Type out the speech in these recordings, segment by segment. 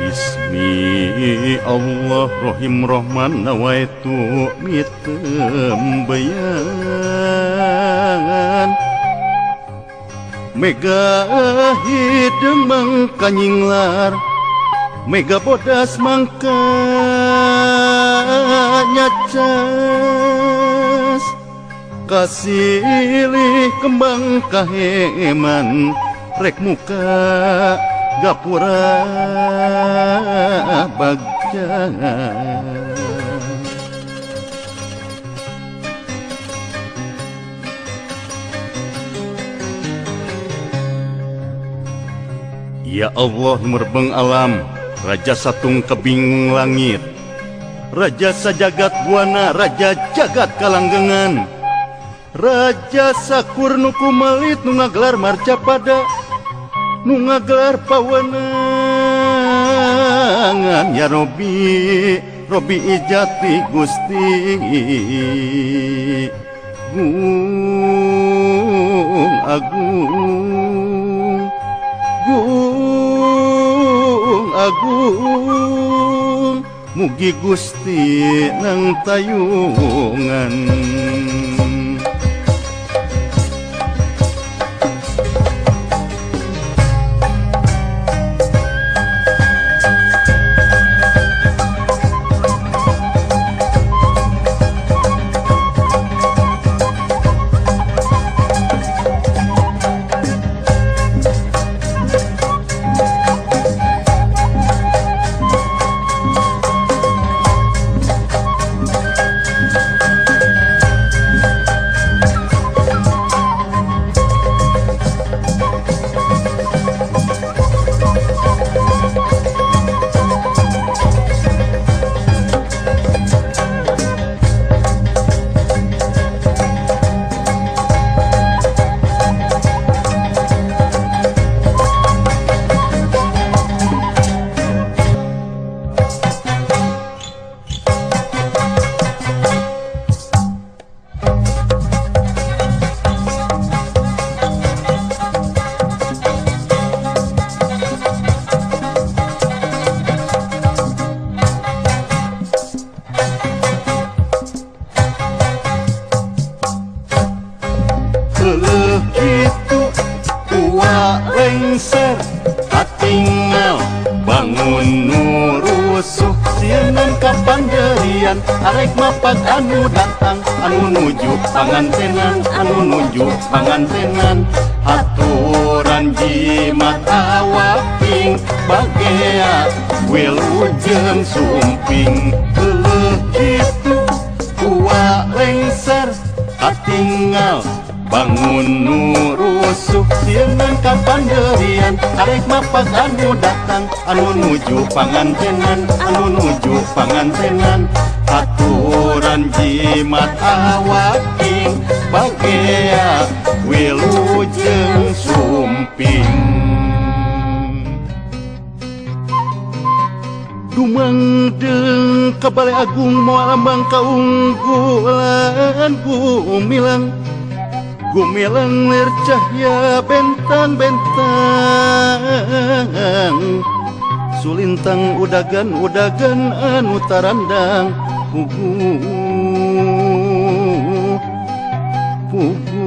Bismi Allah Rohim Rohman nawaitu mitembeyan mega hideung mangka nyinglar mega bodas mangka nyacas kasilih kembang kaheman rek muka gapura bagja. Ya Allah merbeng alam, Raja satung kebingung langit, Raja sajagat buana, Raja jagat kalanggengan, Raja sakur nu kumelit nu ngagelar marcapada, nu ngagelar pawenangan. Ya Robi, Robi ijati Gusti Gung Agung, Gung Agung, mugi Gusti nang tayungan. Lengser katingal bangun nurusuh sieun kapanderian arek mapag anu datang anu nuju pangantenan anu nuju pangantenan haturan jimat awaking bagea wilujeng sumping. Heueuh kitu tua lengser katingal bangun nurusuh sieun kapanderian arek mapag anu datang anu nuju pangantenan anu nuju pangantenan aturan jimat awaking bagea wilujeng sumping. Dumangdeung ka Bale Agung moal lambang kaunggulan gumilang gumilang lir cahya bentang-bentang sulintang udagan-udagan anu tarandang puguh puguh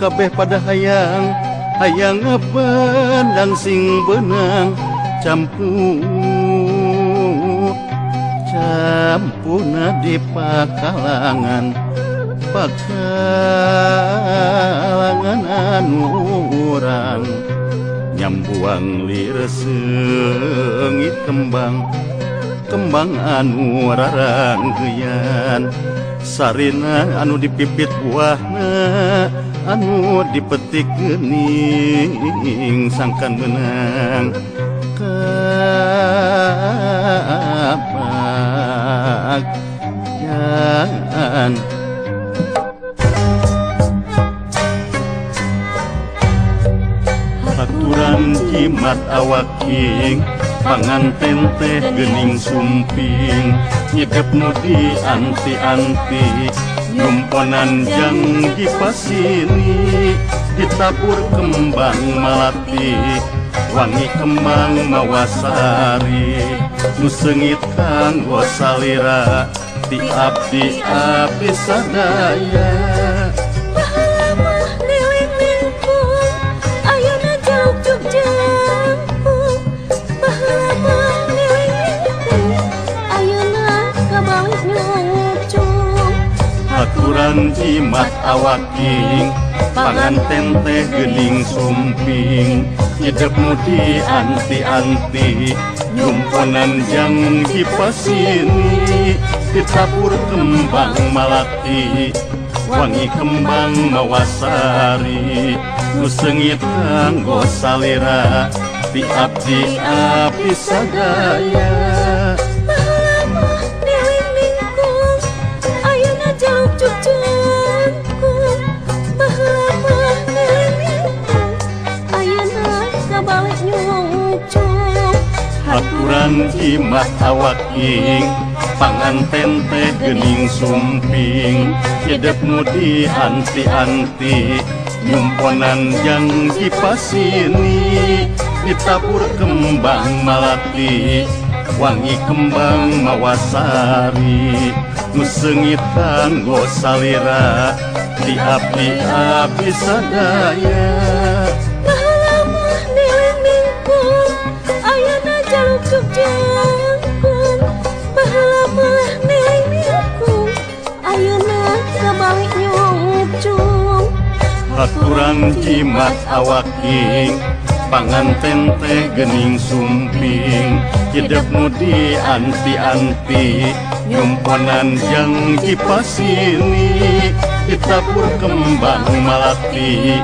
kabeh pada hayang hayang ngabandang sing benang campuh campuna di pakalangan pakalangan anu urang nyambuang lir seungit kembang kembang anu raranggeyan sarina anu dipipit buahna anu dipetik geuning sangkan meunang jimat awaking panganten teh geuning sumping nyidep nu di anti-anti nyumponan jang dipasini ditabur kembang malati wangi kembang mawasari nu seungit kanggo salira ti abdi abdi sadaya. Haturan jimat awaking panganten teh geuning sumping nyidep nu di anti-anti nyumponan jang dipasini ditabur kembang malati wangi kembang mawasari nu seungit kanggo salira ti abdi abdi sadaya. Haturan jimat awaking panganten teh geuning sumping nyidep nu di anti-anti nyumponan jang dipasini ditabur kembang malati wangi kembang mawasari nu seungit kanggo salira ti abdi abdi sadaya. Haturan jimat awaking panganten teh geuning sumping nyidep nu di anti-anti nyumponan jang dipasini ditabur kembang malati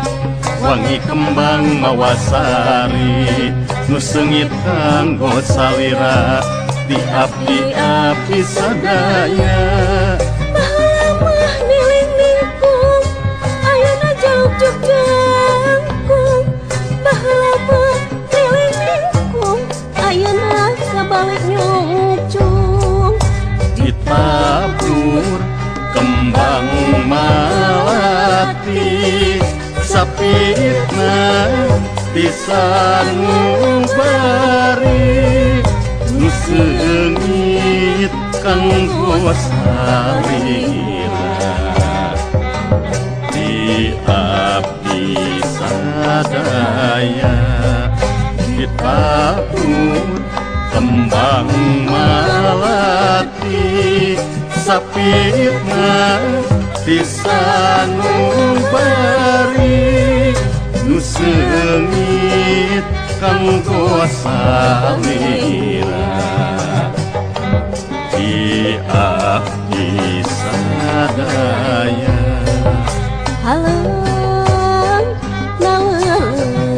wangi kembang mawasari nu seungit kanggo salira ti abdi abdi sadaya. Ditabur kembang malati sapitna di sanubari nu seungit kanggo salira ti abdi sadaya. Ditabur kembang malati sapitna di sanubari nu seungit kanggo salira ti abdi sadaya. Halang nalembutan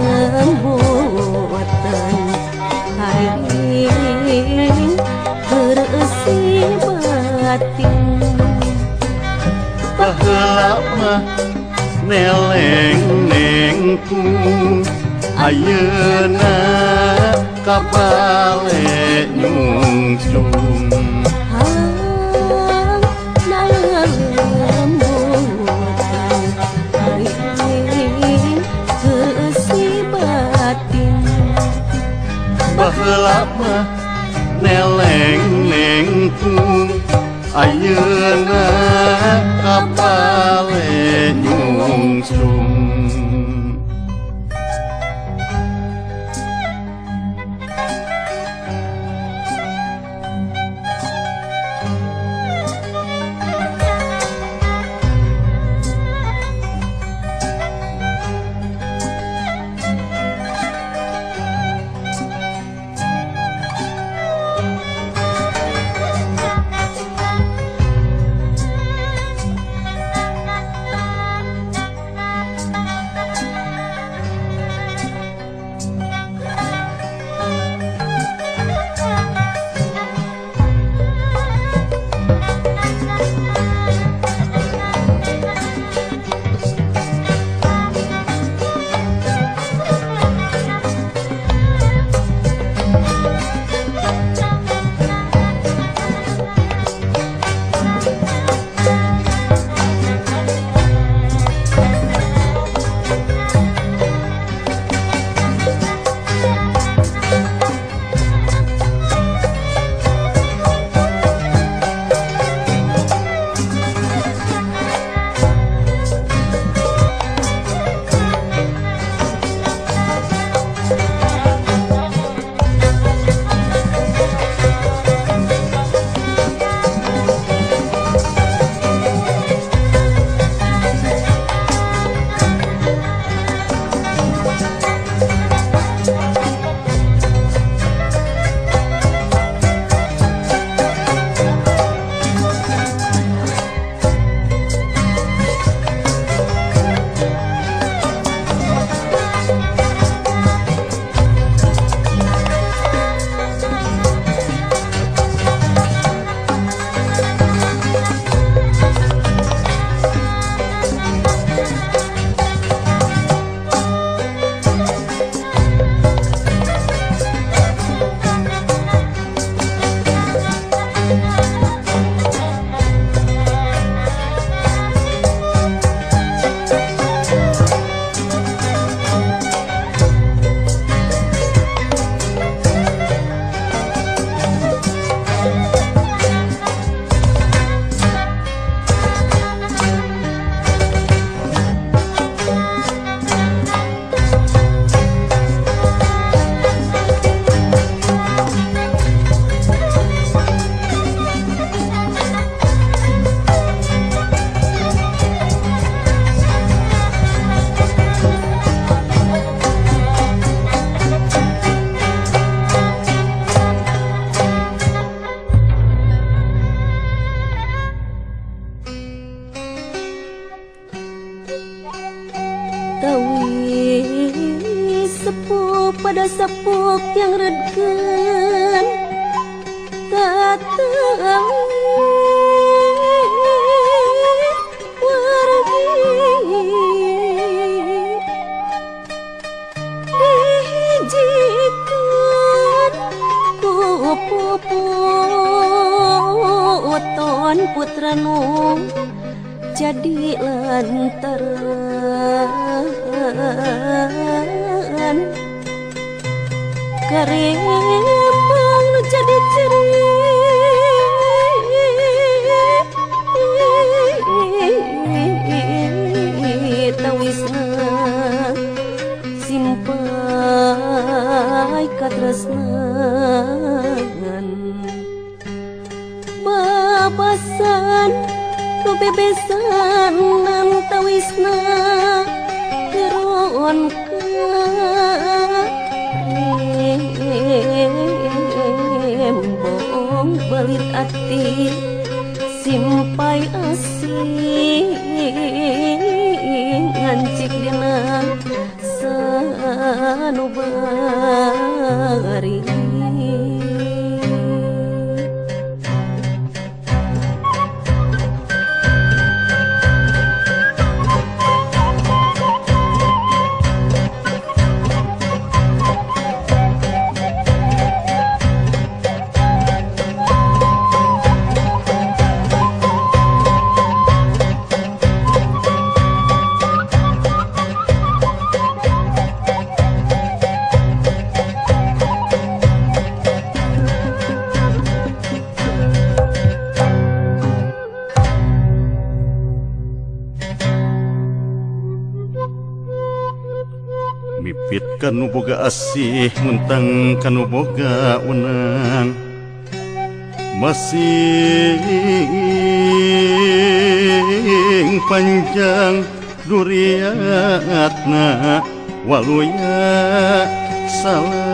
hariring beresi batin baheula mah neleng nengkung ayeuna kabale nyungcung. Halang nalembutan hariring beresi batin baheula mah neleng nengkung ayeuna kabale nyungcung. Sok yang redkeun tatang wargi dihijikeun ku puputon putra nu jadi lantaran karemang nu jadi cerita wisna simpai katresnan babasan nu bebesan tawisna keron karembong belit ati simpai asing ngancik dina sanubari. Mipit kanu boga asih muntang kanu boga unang masing panjang duriatna waluya salah.